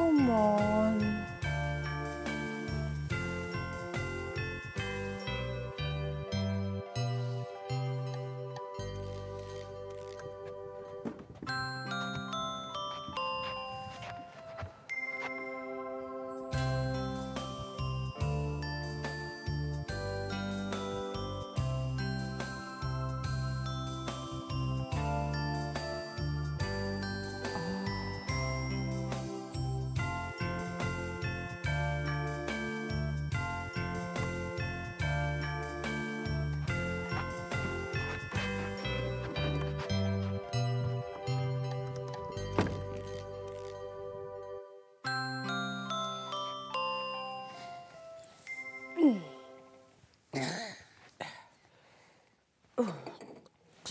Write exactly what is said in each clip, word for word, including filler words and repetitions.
Come on.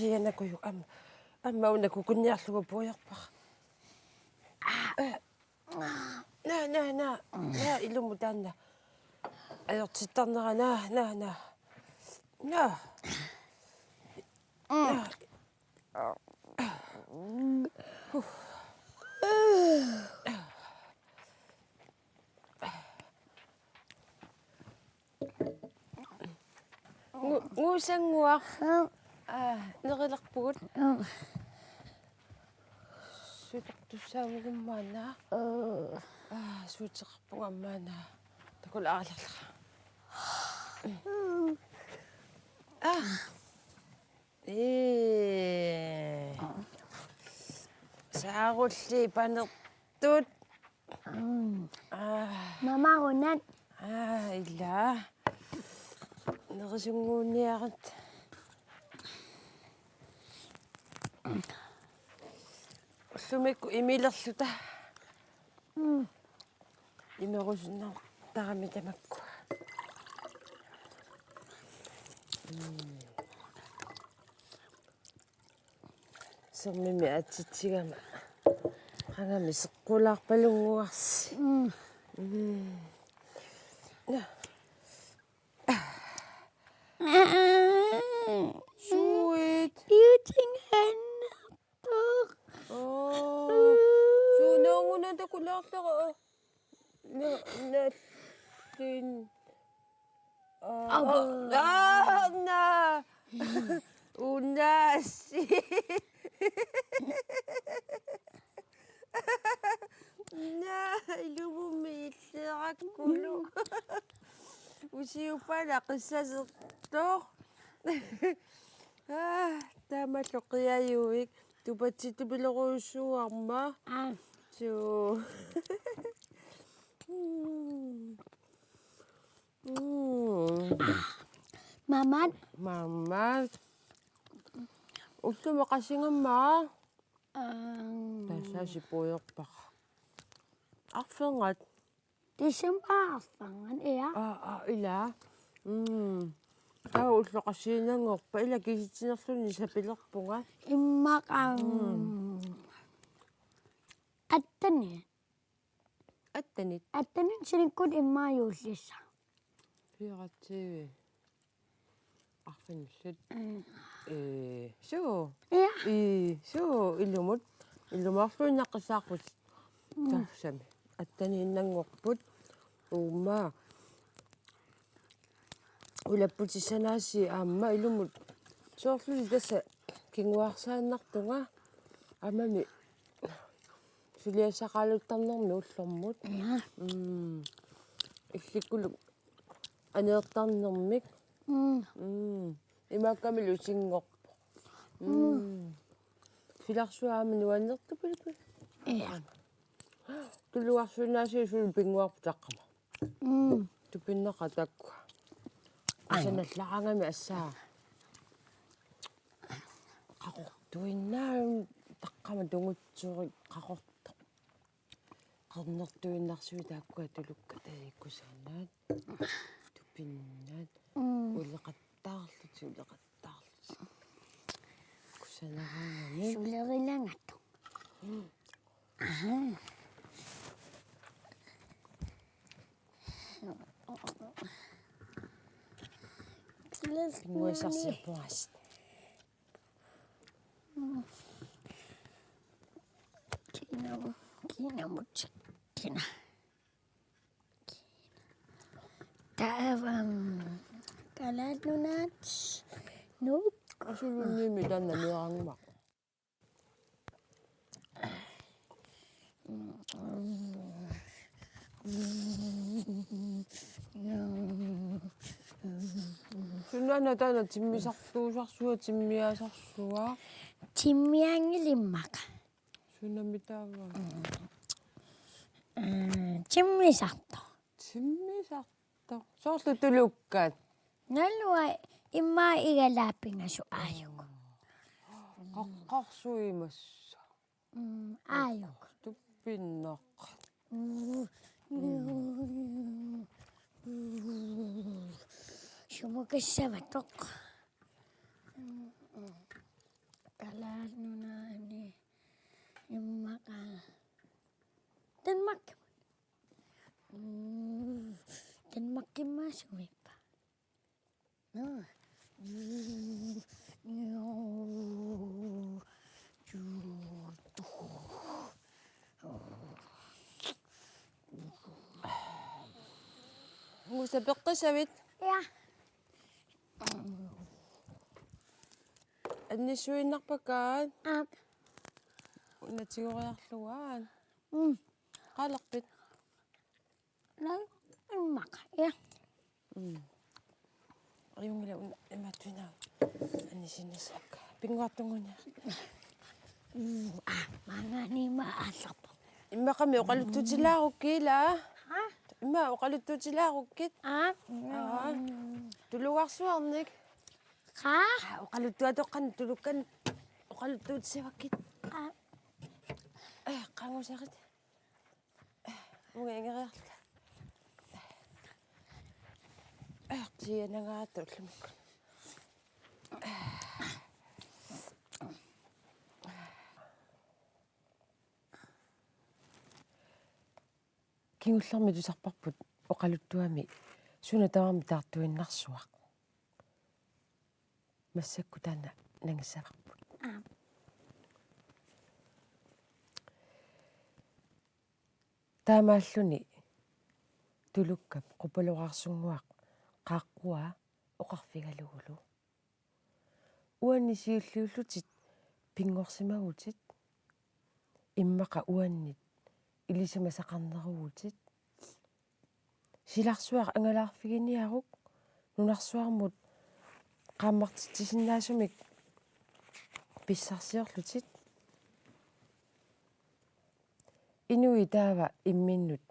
Kianakuju aamma. Aamma una kukunniarlugu puigorpara. Naa, naa, naa. Naa, ilumut taanna. Ajortittarnera, naa, naa, naa. Naa. Naa. Ngu-, nguusannguaq. Aa, nerilerpugut. Sutortussaavugut maanna. Aa, suuteqarpunga maanna. Takulaarilerlera. Aa. Ee. Saarulli panertut. Mm. Aa. Mama, una. Aa, ila. Nerisunnguunniarit. Ullumikkut imilerluta. Mm. Imerusunnartarami tamakku. Mm. Sermimmi aatsitsigama. Qangami seqqulaarpalunnguarsi. Mm. Mm. Naa. Suit. Piutingaannartoq. Oo. Suunuunnguna takulaarlera. Na-, nallin. Aa, aa, naa. Unaassi. Naa, ilumummi illerakkulu. Usiuppala qissasertoq. Aa, taamallu qiajuit. Tupatsittupilerujussuuarma. Aa. Suu. Mm. Mm. Mamat. Mamat. Ullumi qasingamma. Aa. Tassa sipuiorpara. Arfernat. December arfernat, ja. Aa, aa, ila. Mm. Taava ulloqassiinnanngorpat ila kisitsinerluni sapilerpunga. Immaqa. Mm. Attani. Attanit. Attanit sinikkut immaqa juullissaq. Fireogtyve. Arfinillit. Mm. Ee, suu. Ja. Ee, suu, ilumut. Ilumoorluinnaqqissaarput. Mm. Tassami. Attaniinnanngorput. Uuma. Ulapputissanaasiit aamma ilumut. Soorluli tassa kinguarsaannartunga. Aammami. Suliassaqaluttarnermi ullormut. Ja. Mm. Illikkuluk aneertarnermik. Mm. Mm. Imaakkamilu sinngorpoq. Mm. Mm. Silarsuaami nuannertupilupil. Ja. Tuluarsuinnaasiit suli pinnguarput taqqama. Mm. Tupinneqaaq taakkua. Ai. Kusanallaraangami assaa. Qaqortuinnaat taqqama tungutsuurik qaqortoq. Qernertuinnarsuit taakkua tulukkat, ee, kusanarsuaq. Tupinnaat. Mm. Uleqattaarlutik, uleqattaarlutik. Kusanaraangami. Sulerilangaattut. Mm. Aha. Pinnguassarsiorpunga aasiit. Kiinam-, kiinamut. Kina. Taava Kalaallit Nunaat Nuuk. Asulunnimi taanna meerannguaq. Sunaana taanna timmisartuusarsua, timmiasarsua? Timmianngilaq immaqa. Sunami taava? Mm, timmisartoq. Timmisartoq. Soorlu tulukkat? Naluara immaqa igalaat pingasut aajuku. Qaqqarsuit massa. Mm, aajuku. Tuppinnaq. Mm. Sumukassavattoq. Kalaallit Nunaanni immaqa. Danmark. Mm, Danmarkimmi sumiippa? Nå. Musa peqqissavit? Ja. Annissuinnarpakka? Aap. Una tigoriarlugu aat. Mm. Qaalerpit? Naa, immaqa, ja. Mm. Ajunngilaq, una imaattuinnaavoq annissinnissavakka. Pinnguartunnguniarlugu. Mm, aa, maanngaanniit immaqa aallarpoq. Immaqami oqaluttuutilaarukkit ilaa? Ha? Immaqa oqaluttuutilaarukkit? Aa. Aa. Tulugarsuarnik. Qaa? Aa, oqaluttuatoqqanik tulukkanik oqaluttuutissavakkit. Aa. Ee, qanguserit. Uunga ingeriarluta. Ee, kianangaata ullumikkut. Kingullermi tusarparput oqaluttuami suna tamarmi taartuinnarsuaq. Massakkut taanna nangissavarput. Aap. Taamaalluni tulukkap qupaloraarsunnguaq qaaqqua oqarfigalugulu: Uannit siulliullutit pinngorsimavutit, immaqa uannit ilisimasaqarneruvutit. Silarsuaq angalaarfiginiaruk nunarsuarmut qaammartitsisinnaasumik pissarsiorlutit. Inuit taava imminnut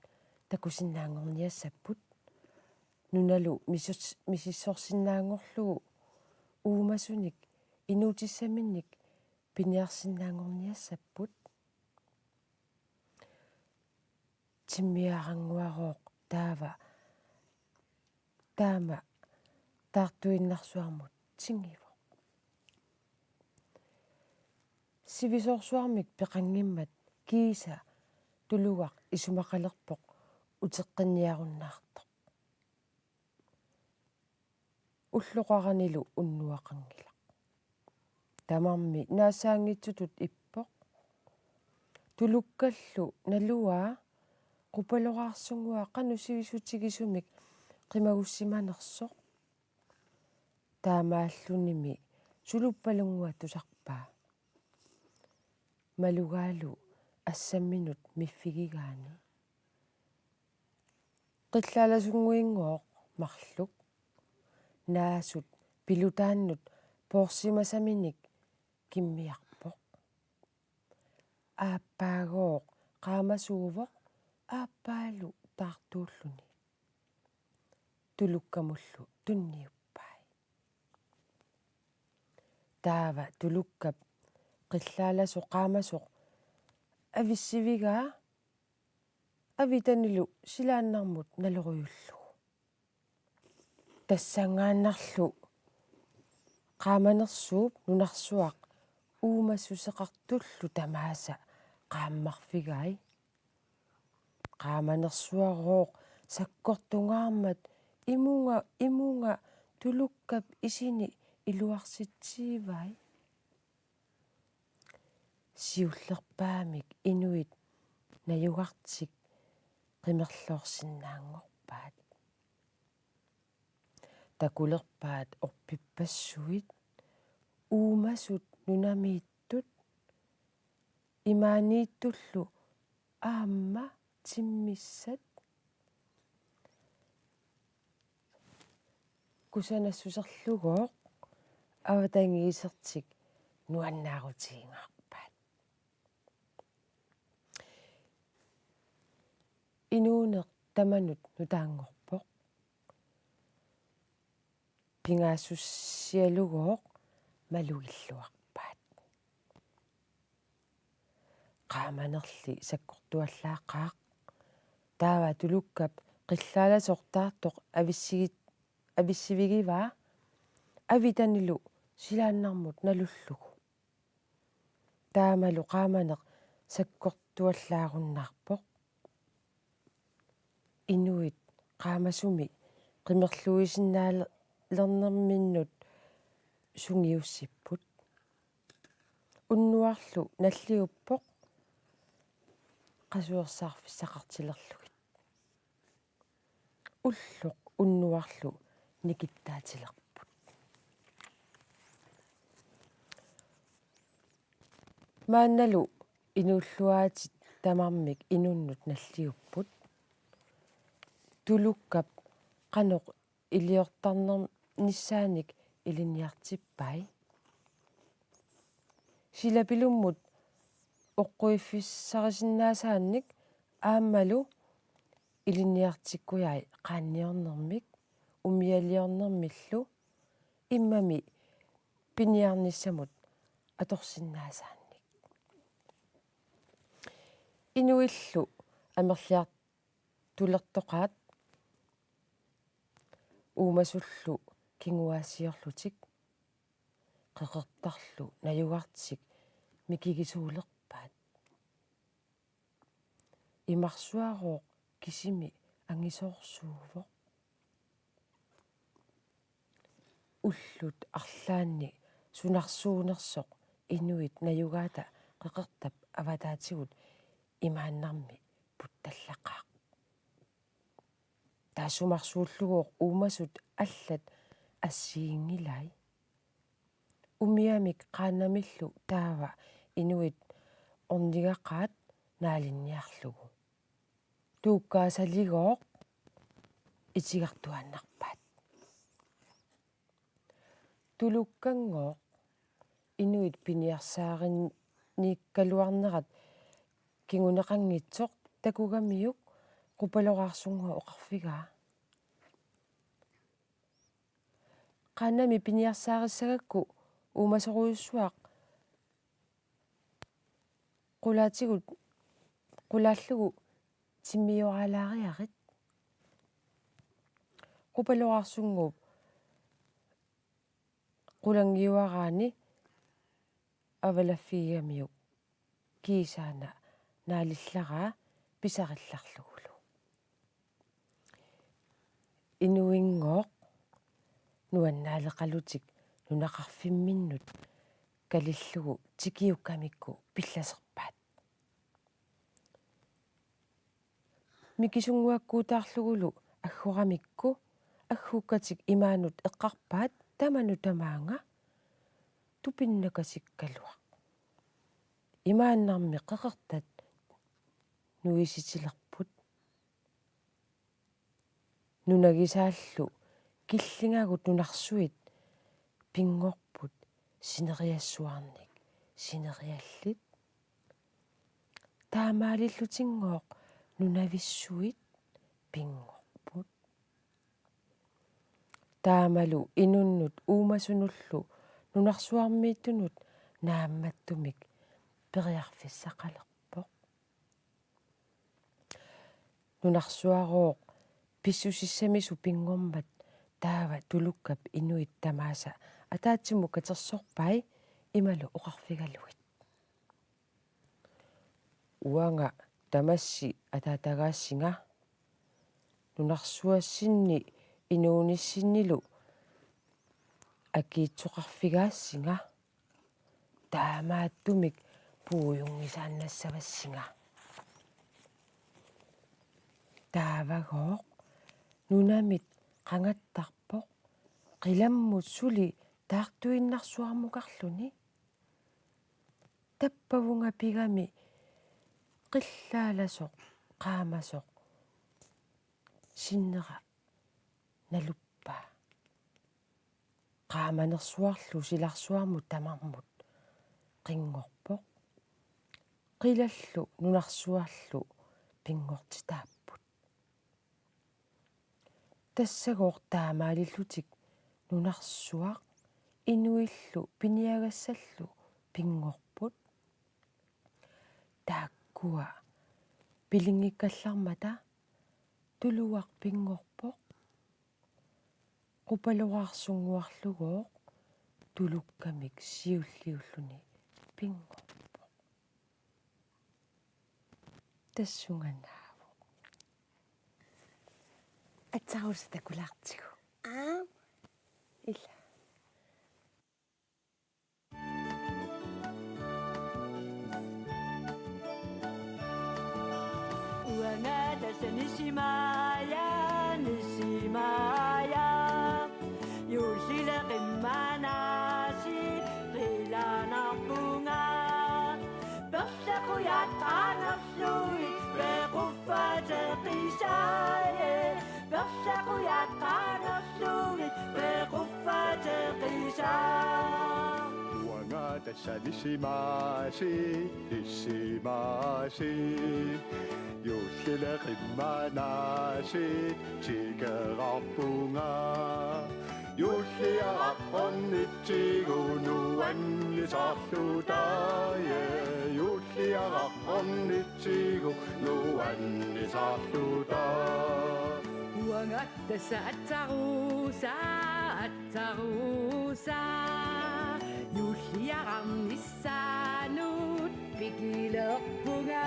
takusinnaanngorniassapput. Nunalu misus-, misissorsinnaanngorlugu uumasunik inuutissaminnik piniarsinnaanngorniassapput. Timmiarannguarooq taava taama taartuinnarsuarmut tingivoq. Sivisoorsuarmik peqanngimmat kiisa tulugaq isumaqalerpoq uteqqinniarunnaartoq. Ulloqaranilu unnuaqanngilaq. Tamarmi naassaanngitsutut ippoq. Tulukkallu naluaa qupaloraarsunnguaq qanoq sivisutigisumik qimagussimanersoq. Taamaallunimi suluppalunnguaq tusarpaa. Malugaalu assamminut miffigigaani. Qillaalasunnguinngooq marluk. Naasut pilutaannut poorsimasaminik kimmiarpoq. Aappaagooq qaamasuuvoq aappaalu taartuulluni. Tulukkamullu tunniuppai. Taava tulukkap qillaalasoq qaamasoq avissivigaa avitanilu silaannarmut nalorujullugu. Tassanngaannarlu qaamanersuup nunarsuaq uumassuseqartullu tamaasa qaammarfigai. Qaamanersuarooq sakkortungaarmat imunga, imunga tulukkap isini iluarsitsivai. Siullerpaamik inuit najugartik qimerloorsinnaanngorpaat. Takulerpaat orpippassuit uumasut nunamiittut imaaniittullu aamma timmissat kusanassuserlugooq avatangiisertik nuannaarutigingaarpaat. Inuuneq tamanut nutaanngorpoq. Pingaassusialugooq malugilluarpaat. Qaamanerli sakkortuallaaqaaq. Taava tulukkap qillaalasoq taartoq avissigit-, avissivigivaa avitanilu silaannarmut nalullugu. Taamalu qaamaneq sakkortuallaagunnaarpoq. Inuit qaamasumi qimerluisinnaalernerminnut sungiussipput. Unnuarlu nalliuppoq qasuersaarfissaqartilerlugit. Ulloq unnuarlu nikittaatilerput. Maannalu inuulluaatit tamarmik inunnut nalliupput. Tulukkap qanoq iliortarnissaanik ilinniartippai. Silapilummut oqquiffissarisinnaasaannik aammalu ilinniartikkujai qaanniornermik umialiornermillu immami piniarnissamut atorsinnaasaannik. Inuillu amerliartulertoqaat uumasullu kinguaassiorlutik qeqertarlu najugartik mikigisuulerpaat. Imarsuarooq kisimi angisoorsuuvoq. Ullut arlaanni sunarsuunersoq inuit najugaata qeqertap avataatigut imaannarmi puttallaqaaq. Taassumarsuullugooq uumasut allat assigiinngilai. Umiamik qaannamillu taava inuit ornigaqaat naalinniarlugu. Tuukkaasaliigooq itigartuaannarpaat. Tulukkanngooq inuit piniarsaarinniikkaluarnerat kinguneqanngitsoq takugamiuk Qupaloraarsunnguup oqarfigaa. Qaannami piniarsaarissagakku uumasorujussuaq qulaatigut, qulaallugu timmioraalaariarit. Qupaloraarsunnguup qulanngiuaraani avalaffigigamiuk kiisaana naalillaraa pisarillarlugulu. Inuinngooq nuannaaleqalutik nunaqarfimminnut kalillugu tikiukkamikku pillaserpaat. Mikisunnguakkuutaarlugulu aggoramikku aggukkatik imaanut eqqarpaat tamanut tamaanga tupinnakasikkaluaq. Imaannarmi qeqertat nuisitilerput. Nunagisaallu killingagut nunarsuit pinngorput sineriassuarnik sineriallit. Taamaalillutinngooq nunavissuit pinngorput. Taamalu inunnut uumasunullu nunarsuarmiittunut naammattumik periarfissaqalerpoq. Nunarsuarooq pissusissamisoq pinngormat taava tulukkap inuit tamaasa ataatsimut katersorpai imalu oqarfigalugit: Uanga tamassi ataatagaassinga. Nunarsuassinni inuunissinnilu akiitsoqarfigaassinga. Taamaattumik puigunngisaannassavassinga. Taavagooq nunamit qangattarpoq qilammut suli taartuinnarsuarmukarluni. Tappavunga pigami qillaalasoq qaamasoq sinnera naluppaa. Qaamanersuarlu silarsuarmut tamarmut qinngorpoq. Qilallu nunarsuarlu pinngortitaapput. Tassagooq taamaalillutik nunarsuaq inuillu piniagassallu pinngorput. Taakkua pilinngikkallarmata tuluaq pinngorpoq. Qupaloraarsunnguarlugooq tulukkamik siulliulluni pinngorpoq. Tassunga naavoq. Aatsaat takulaartigu. Aap. Ila. Uanga tassa Nisimaja, Nisimaja. Juullile qimmanaasiit qilanarpunga. Perlequjaat qaangerlugit pequffateqisai. Perlequjaat qaangerlugit pequffateqisai. Uanga tassa Nisimaasiit, Nisimaasiit. Juullile qimmanaasiit tikerarpunga. Juulliaraq ornitsigu nuannisarluta, ja. Juulliaraq ornitsigu nuannisarluta. Uanga tassa Atsarusa, Atsarusa. Juulliararnissaanut pikilerpunga.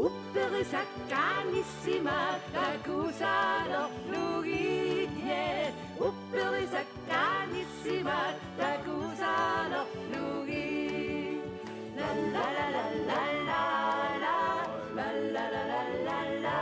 Upperisakkaanissima takusalerlugit, ja. Upperisakkaanissima takusalerlugit. La la la la la la la. La la la la la la.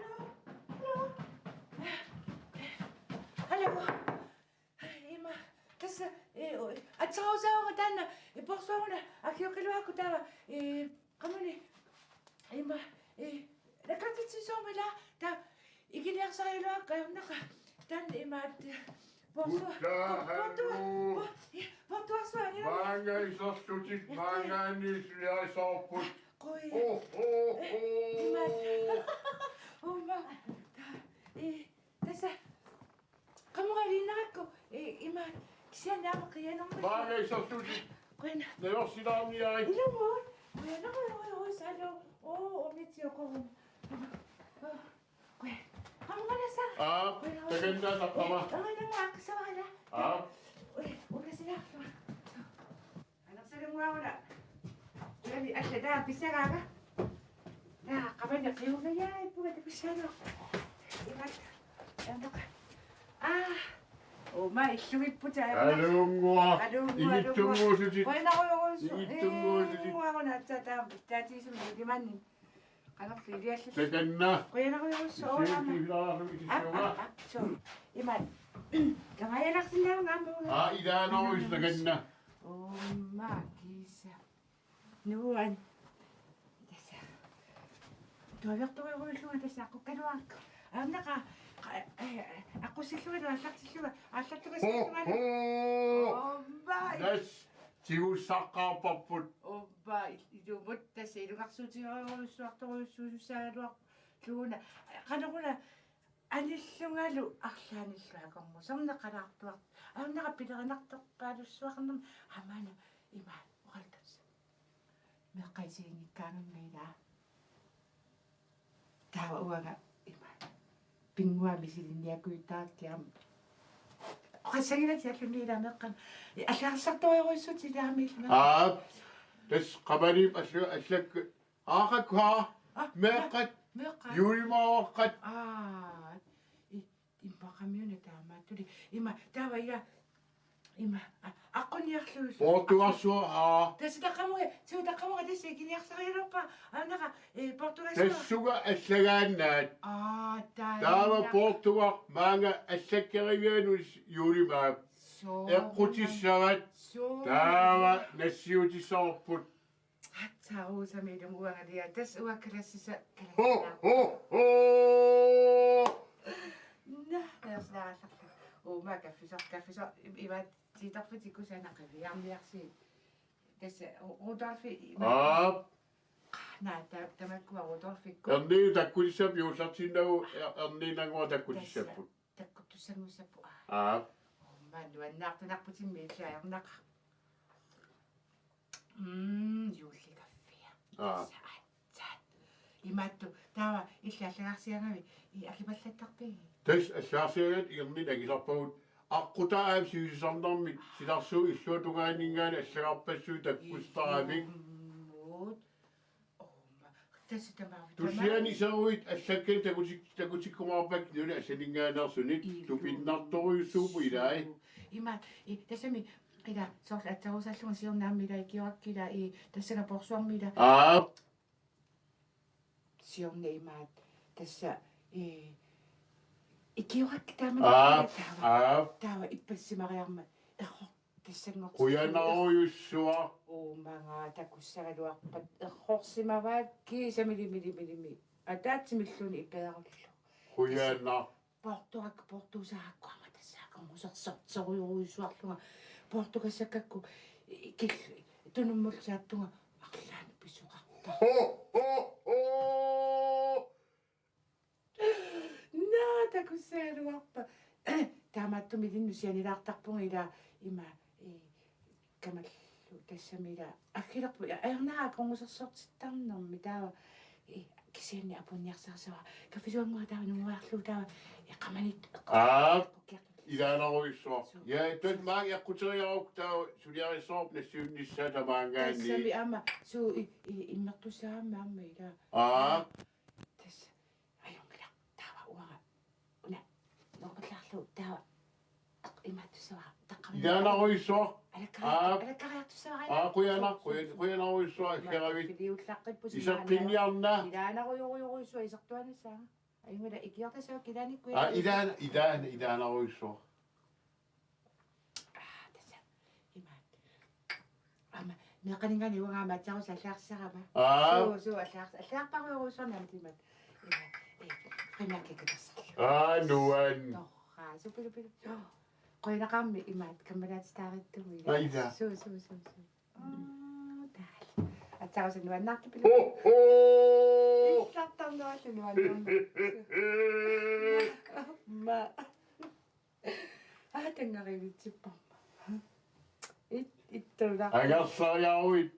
Aluu? Aluu? Ima, tassa, eh, Atsarusaavoq taanna, eh, porsuaruna, akiukiluakku taava, eh, qamani, ima, eh, nakatitsisuumila, taava, ikiliarsariluakka, ajornaqa, taanna imaat, eh, porsua-, Uttaaq, po-, portua-, aluu. Po-, eh, portuarsuaq, ima. Maanga iserlutit, ja, maangaanniit suliarisoorput. Qoi. Oh, oh, eh, oh. Imaat. Uma, taava, eh, tassa. Qamuga iliinnarakku, eh, ima, kisianni aamma qianermik. Maanga iserlutit. Qujanaq. Najorsilaarniarit. Ilumut. Qujanaq, oi, oi, oi, salu. Oo, omitsi oqoruma. Oo, qujanaq. Qamuga nasa. Aa, qujanaq, oi. Takanna tappama. Oi, takanna aqisavara. Aa. Oi, ungasilaarlunga. Anersalunnguaruna. Uani alla taava pissagaanga. Taava qamani qiungajaippunga takussaanera. Imat. Taannaqa. Aa. Uuma illugipput taava. Qalunnguaq. Qalunnguaq, qalunnguaq. Igittunnguusutit. Qujanarujorujussuaq. Igittunnguusutit. Igittunnguaruna aatsaat taama pitsaatigisumik ilimanni. Qanorlu iliallutit. Takanna. Qujanarujorujussuaq. Issiuti ilaarlugit issiuga. Aap, aap, aap, suu. Imat. Kamaajallaarsinnaavunga aamma. Aa, ilaanarujussuaq takanna. Uuma kiisa. Nuan. Tassa. Tuaviortorujorujussuuga tassa aqqukkaluarakku. Aamma qa-, qa-, eh, aqqussillugalu aallartillunga, aallartugassillungalu. Ho, ho. Uuma. Nas. Tigussaqqaarparput. Uumma il-, ilumut tassa ilungersuutigerujussuartorujussuusussaagaluarpoq. Tuuna, qanoruna, anillungalu arlaannillu akornuserneqalaartuartoq. Aamma pilerinartorpaalussuarnermi aamma ima oqaltas. Meeqqat isiginngikkaangammi ilaa. Taava uanga ima. Pinnguami silinniakuittaakkiam. Oqassanngilaq tiallunni ilaa meeqqat. Allagartartorujussuutit ilaammi ilaa. Aa, tassa qamani allu-, allak-, aaqakku haa. Aa, meeqqat. Meeqqat. Juulimaaqaat. Aa, i-, immaqamiuna taamaattuli. Ima, taava ilaa. Ima, a-, aqquniarlugu. Poortugarsuaq, aa. Tassa taqqamunga, suu taqqamunga tassa ikiniarsarigaluarpara, aamma, ee, poortugarsuaq. Tassunga allagaannaat. Aa, taanna. Taava poortugaq maanga allakkerivianut juulimaap. Soo. Eqqutissavat. Soo. Taava nassiutissavarput. Hatsa Rosa meilum uangalia. Tassa uanga klassisa-, ho, klassisa-. Ho, ho! Naa, naersilaarallarlu. Uuma kaffisor-, kaffisor-, ivaat tiitarfik tikkusaanaq qiviarniarsi. Tassa Ru-, Rudolfi ima-. Aap. Naa, ta-, tamakkua Rudolfikku. Erniinnaq takkutissap juullartinnagu er-, erniinnannguaq takkutissapput. Tassa. Takkuttussanngussapput, aa. Aap. Uuma nuannaartunarputimmi illit ajornaqaaq. Mm, juullikaffia. Aa. Tassa aatsaat. Imaattoq, taava illit allagarsiagavit, i-, akipallattarpigit? Tassa allagarsiagaat ingerlaannaq angisarpagut. Aqqutaa aamma sivisisarnermik silarsuup illuatungaaninngaanniit allagarpassuit takkuttaramik. Ilumut. Uuma. Tassa tamaavit. Tusiani iseruit allakkanik takutik-, takutikkumaarpakka nunap assaninngaanneersunit. Ilumut. Tupinnartorujussuupput ilaa. Ima, i, tassami, ila, soorlu aatsaat Rosallunga siorna aamma ila ikiorakkit ila, i, tassanga poorsuarmi ila. Aap. Siorna imaat, tassa, i, ikiorakkit taamani. Aap, taava, aap. Taava ippassimariarmat. Error. Tassanngortitsuuvoq. Qujanarujussuaq. Uumanga takussagaluarpat errorsimavaat kiisami ilimi, ilimi, ilimi. Ataatsimilluunniit ipeerullu. Qujanaq. Poortuakka, poortuusaakku aamma tassa akornusersortorujorujussuarlunga. Poortugassakkakku i-, kil-, tunummullu saattunga arlaannik pisoqartarpoq. Ho, ho, ho! Naa, takussagaluarpat. Taamaattumik ilinnut sianilaartarpunga ila ima, i, kamallu tassami ila aggilerpoq, ja, ajornaqaaq akornusersortittarnermi taava, i, kisianni apuunniarsarisavara. Kaffisuannguaq taava nungoriarlugu taava, i, qamanit. Aap, eqqukkiartut. Ilaanarujussuaq. Suu. Ja, tassa maanga eqquteriarukku taava suliarissavarput nassiunnissaa tamaanngaanniit. Tassami aamma, suu, i, i, immertussaammat aamma ila. Aap. Tassa. Ajunngilaq, taava uanga. Una, nuupallaarlugu taava. Aq-, imaattussavara, taqqamma. Ilaanarujussuaq. Alakkari-, aap. Alakkariartussavara. Aa, qujanaq, suu, qujan-, suu, qujanarujussuaq, suu, aggeravit. Filiullaqqippusi. Iseqqinniarna. Ilaanarujorujorujussuaq isertuanissaa. Ajunngilaq ikiortassavat kilaanikkut. Aa, ilaana, ilaana, ilaanarujussuaq. Aa, tassa. Imaat. Aamma, meeqqaninngaanniit uanga aamma aatsaat Rosap allagarsiarama. Aa. Suu, suu, allagar-, allagarparujorujussuarnik aamma timat. Imaat, ee, frimærkikkassarlu. Aa, nuan. Torraa, suu, pilu, pilu. Suu. Qujanaqaarmi imaat, kammalaatitaarittugu. Aa, ila. Suu, suu, suu, suu. Aa, taal. Aatsaat Rosap nuannaartut pilu. Ho, ho! Illartarnerallu nuannerma. Ma. Aa, tangariulitsipparma. It-, ittula. Angarsariaruit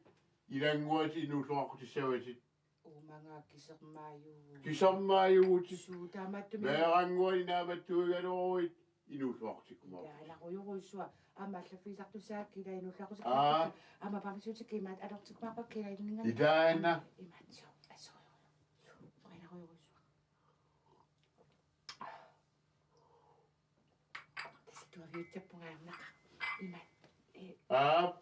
ilannguatit inuulluaqqutissavatit. Uumanga kisermaajuvugut. Kisermaajuvugut. Suu, taamaattumik. Meerannguanik naammattuigaluaruit inuulluaqqutikkumaarputit. Ilaanarujorujussuaq. Aamma allaffigisartussaagakkit ila inuulluaqqutikkumaarputit. Aa. Aamma paamisuutikka imaat alortikkumaarpakkit ila ilinninga. Ilaana. Imaat suu. Assorujorujussuaq. Qujanarujorujussuaq. Tassa tuaviutippunga aamma. Ima. Ee. Aap.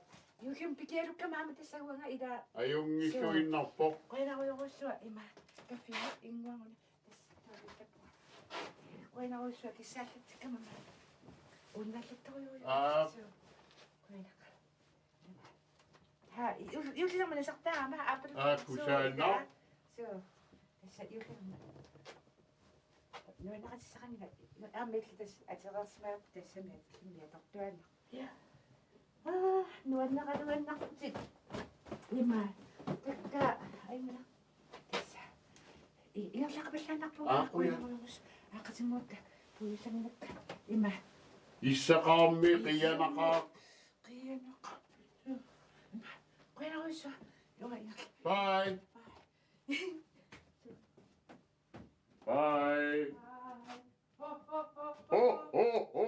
Juullimi pikialukkama aamma tassa uanga ila. Ajunngilluinnarpoq. Qujanarujorujussuaq ima. Kaffi innguanguna. Tassa tuaviutippunga. Qujanarujussuaq kissaallatsikkama. Unnallattorujussuaq. Aap. Suu. Qujanaq. Ha, ju-, juullilerma nasartaama aappalu. Aa, suu, kusanaq. Suu. Tassa juullilerma. Nuannarisaqanngilaq. Nu-, aamma illit tassa atereersimavarput tassami atillimmi atortuaannaq. Ja. Aa, nuanneraluannarputit. Ima. Takka, aimma. Tassa. I-, ingerlaqapallaannarpunga. Aa, qujan. Qujanarujussuaq. Aa, qatinngorta puisanngorta. Ima. Issaqarmi qianaqaaq. Qianaqaaq. Ima. Qujanarujussuaq. Ima ingerla. Bye. Bye. Bye. Ho, ho, ho, ho. Ho, ho, ho.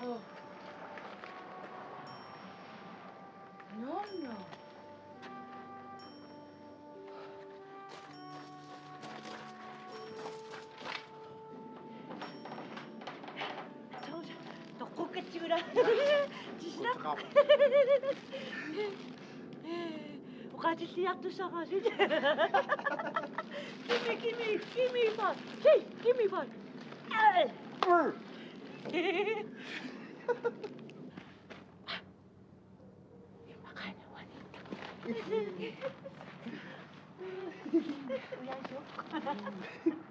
Oh. No, no. Toqqukkatsigula. Tisina. Oqaatilliartussaqaasut. Kimi, kimi, kimi far. Hey, kimi far. Ai.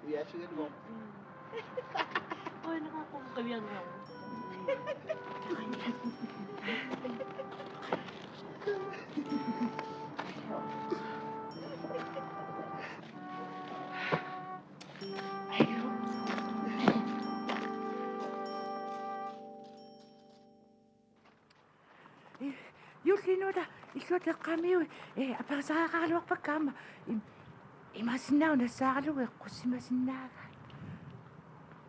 Ujaasuuvoq. Ujaasuuvoq. Juulliup inuuta illuata eqqaamiui, ee, aperisariaqaraluarpakka aamma im-, imaassinnaavoq nassaaralugu eqqussimasinnaagaat.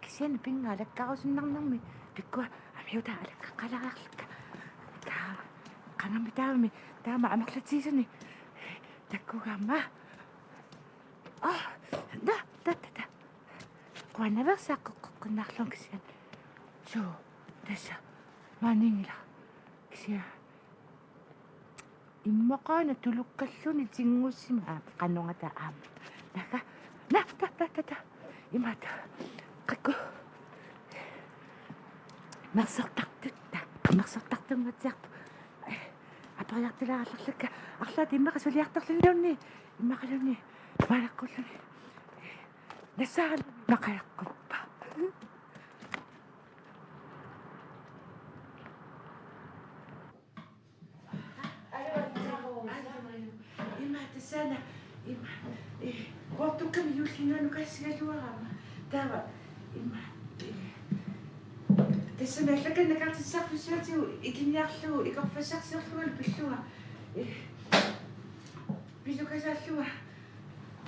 Kisianni pinnga alakkarusunnarnermi pikkua amiuta alakkaqalaarlakka. Taa, qangammi taavami taama amerlatigisuni takkugaama. Ah, da, da, da, da. Quannaveersaaq qeqqeqqinnaarlunga kisianni. Suu, tassa. Maaniinngilaq. Kisianni. Immaqaana tulukkalluni tingussima, aa, qanungata aamma. Naka. Na, da, da, da, da. Imata. Qakku. Mersortartut. Mersortartunnguatsiarpoq. Aperiartulaarallarlakka. Arlaat immaqa suliartorluniluunniit. Immaqaluunniit. Maalaqqulluni. Nassaaraluni immaqajaqquppa. Ima tassana, ima, eh, portukkami juulliup inuunukaasigaluarama. Taava, ima, eh, tassami allakkannakartitsisarfissuatigut ikiniarlugu, ikorfassarsiorlungalu pillunga. Eh, pisukasaallunga.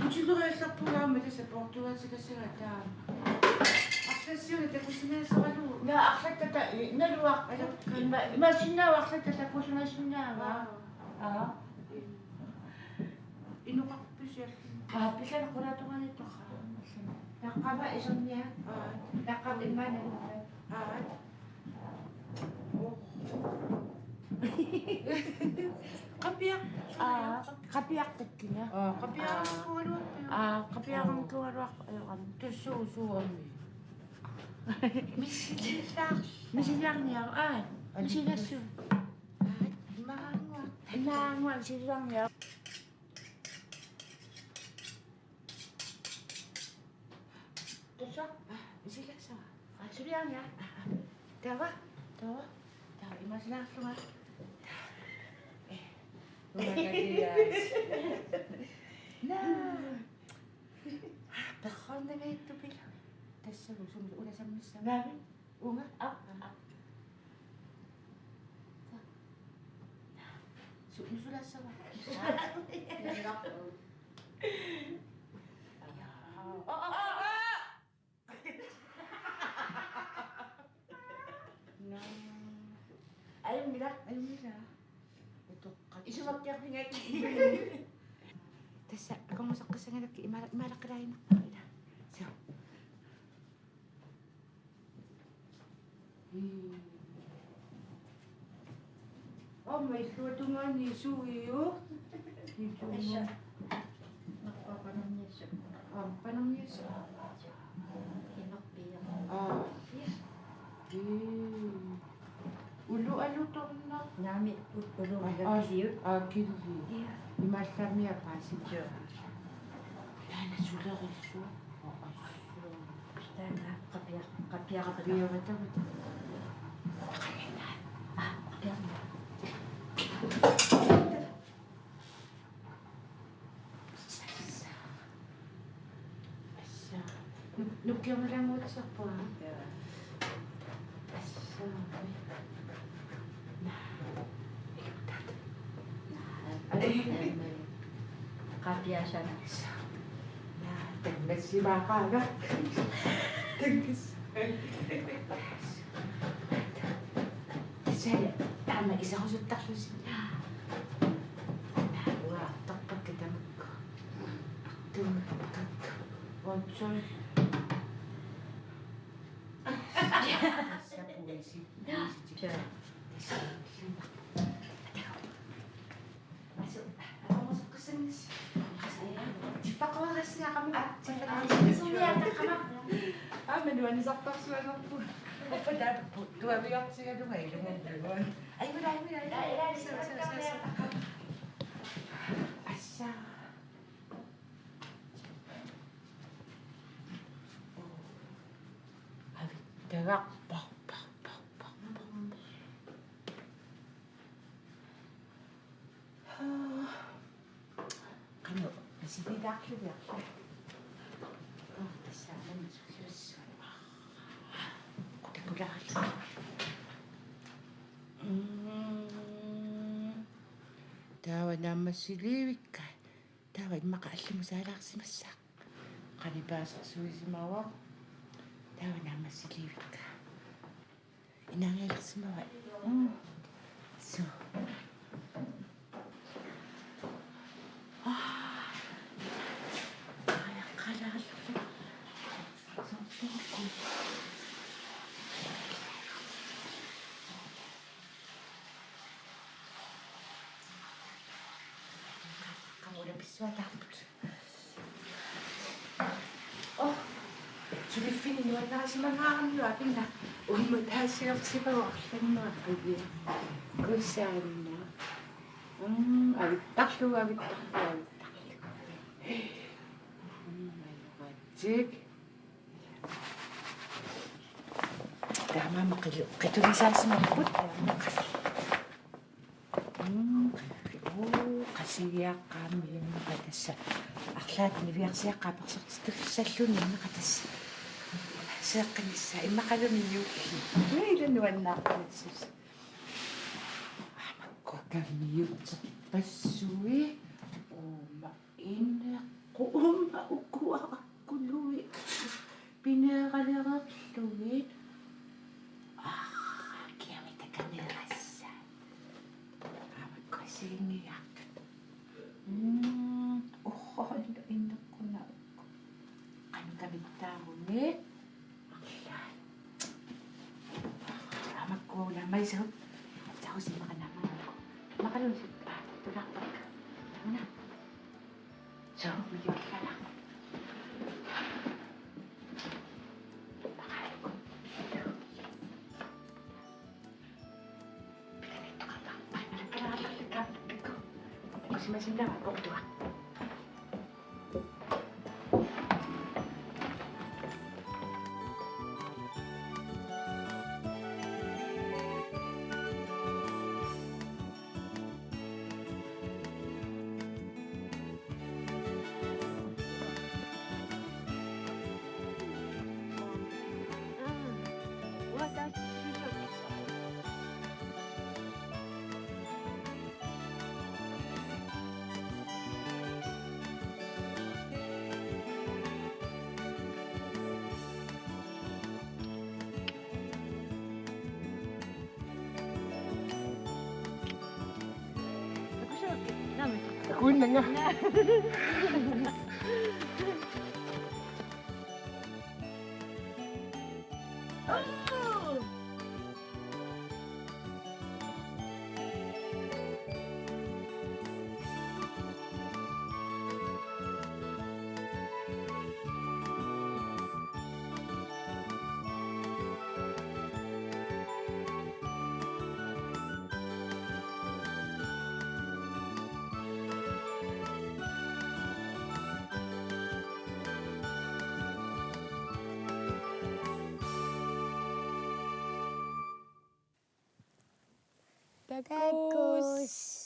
Utiloriallarpunga aamma tassa portugaatikasaga taama. Arlaat siuna takusinnaasaralugu. Naa, arlaat tata, i-, naluarput. Alakka. Ima, imaassinnaavoq arlaat tata takusinnaassinnaavaa. Aa. Aa. Inoqarpusi allat. Aa, pillana qulaatungaaniittoq. Naqqama isernia. Aa. Naqqama immaqa nalunngilara. Aa. Qapiaq. Aa, qapiaqtakkiga. Aa, qapiaqarnikuugaluarpiuk? Aa, qapiaqarnikuugaluarpoq, ajoqami. Tassuusuami. Misililaar-. Misiliarniaruk, aa. Misilassuu. Aa, imaanguaq. Imaanguaq misiliarniaruk. Tassa? Aa, misilassava? Aa, suliarniaruk. Aa, aa. Taava? Taava? Taava, imaassinnaallunga. Ee. Uangalias. Naa. Perrornaviittupillu. Tassalu sumi una sammissava? Naamik. Uunga? Aa, aa. Su-, nusulaassava? Aa, aa, aa, aa! Naa. Ajunngilaq. Ajunngilaq. Utoqqat. Isumakkiarfigak. Tassa, akornuseqqissanngilakka imaala-, imaalaqqilaaginnarpara ila. Suu. Ii. Aamma illuatungaani suiu. Issa. Nappa panarniassuk. Aamma panarniassuk. Imarpia. Aa. Ii. Ulu alutornaq. Naamik, u-, ulu. Aa, alutornaq. Aa, kili. Ja. Imaallaammi apaasi. Ja. Taanna sulerissuaq. Aa, assut. Taanna qapia-, qapiarata. Qapiarata. Aa, qapiarata. Assa. Assa. Nu-, nukkiornalaannguatsiarpunga. Assa. Naa. Iluttat. Naa. Qapiasanaq. Assa. Naa, tanngassimaaqaanga. Tanngas-. Tassali aamma iserusuttarlusi. Uanga torpakka tamakku. Tum, tum, tum. Onsul. Tassa puisi, puisi. Tassa. Asu, asu, asu, asu. Aamma nuannisartorsuanerput. Uffa taava tuaviortigalunga ilumut. Ai, mira, ai, mira, ai. Suu, suu, suu, suu. Assa. Avittagaq, par, par, par, par, par. Qanoq, misililaarlugu. Aa, tassaammami sulliussuaq. Qutakulaarlugu. Mm. Taava naammassiliivikka. Taava immaqa allimusaalaarsimassaaq. Qalipaasersuisimavoq. Taava naammassiliivikka. Inaangalersimavai. Mm. Suu. Aa. Aajaqqaalaarlugu. Suu, suu. Qamula pissuataarput. Oh, suliffinni nuannaasimangaarami apinna. Uumma taassiorsipagu arlannuarpavia. Kusaanna. Mm, avittarlugu, avittarlugu, avittarlugu. Mm, ajoratsik. Taamaammat qilu-, qitulisaasimapput. Mm, uu, qasigiaqqaammi immaqa tassa. Arlaat niviarsiaqqat apersortitussalluni immaqa tassa. Seeqqinissaa immaqaluunniit juulli. Ila nuannaarpassuusi. Aamakkua kammiutserpassui. Uuma ineqqu-, uuma ukuarakkului. Pineeralereerlugit. Aa, kiami takanerassat. Aamakkua assigiinngiiaartut. Mm, uholla ineqqunarukku. Qanoq kamittaaruni. Arlaat. Aamakkua naammagisavut. Tausi maqanamaarakku. Maqaluusut. Aa, tulaarpakka. Una. Suu, mikiullala. Pikanittuqarpa? Ai, malakkalaalerlikka. Pikku. Kusimasinnava portua. Takuinnanga. Takuss.